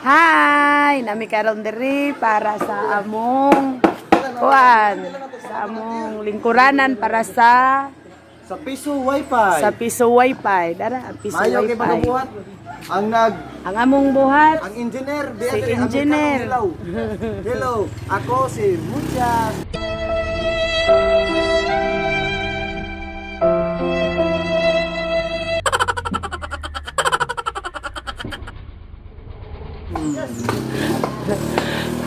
Hi! Nami karon diri para sa among kuan, sa among lingkuranan para sa Sa piso wifi. sa piso wifi. Dara, ang piso Mayo kay wifi. pagabuhat. Ang nag Ang among buhat ang engineer, di Si ate, ang engineer. Hello. Hello, ako si Muchas.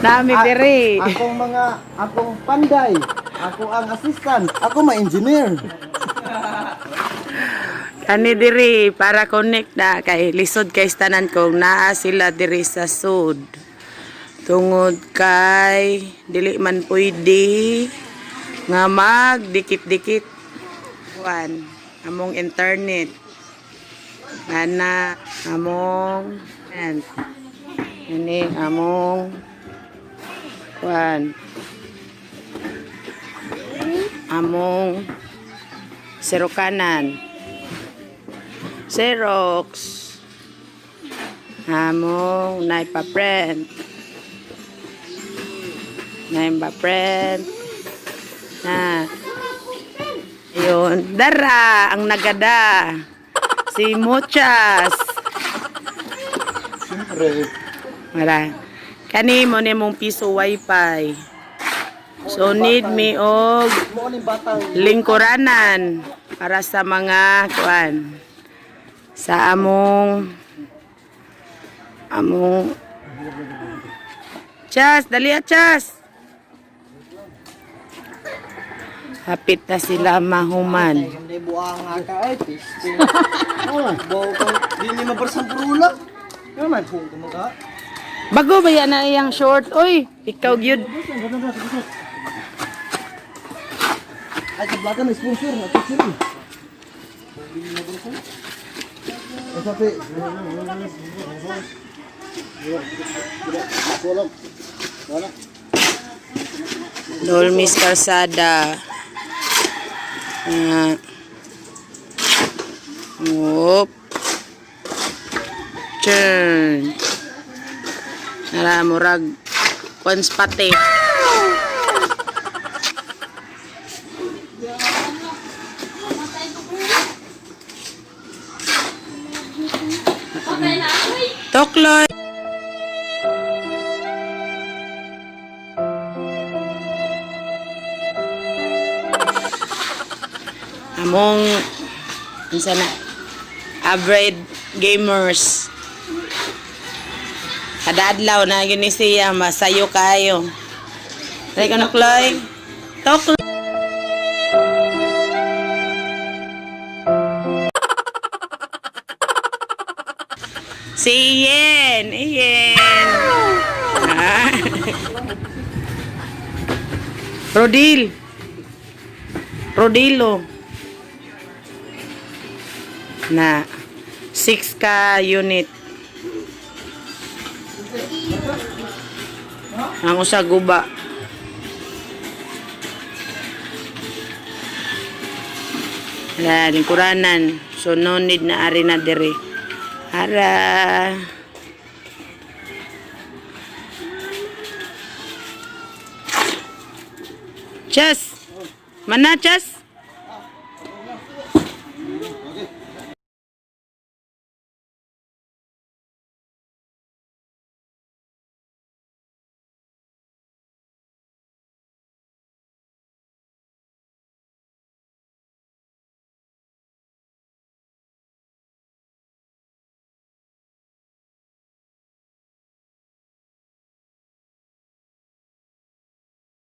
Nami diri. Akong mga akong panday. Ako ang assistant. Ako ma-engineer. Kani diri para connect na kay lisod kay tanan kong naa sila diri sa sud. Tungod kay dili man pwede nga magdikit-dikit. Kuan among internet. Ana among and ini among kuan among serokanan. Xerox. Among naipa-print. Naipa-print. Na. Ayun. Dara, ang nagada. Si Muchas. Siyempre. Mara. Kani mo ni mong piso wifi. So need me og Mo ni batang lingkuranan para sa mga kuan sa among among Chas, dali ah, Chas. Hapit na sila mahuman. Hindi buang nga ka ay piste. Bawo kang di ni mabarsang purula. Ano man kung kumaga? Bago ba yan na iyang short? Oy, ikaw gyud. Ay kablakan na sponsor na picture. Sabi. Dolmis Calzada. Ah. Whoop. Turn. Nara, murag. Kwan spate. Tokloy. Among unsa na average gamers. Kada adlaw na gyud ni siya masayo kayo. Try ko na Chloe. Tok. Si Ian, Ian. Ah. Rodil. Rodilo. Na 6 ka unit. Ang usa guba. La lingkuranan. So no need na ari na diri. Ara. Chas. Mana, Chas?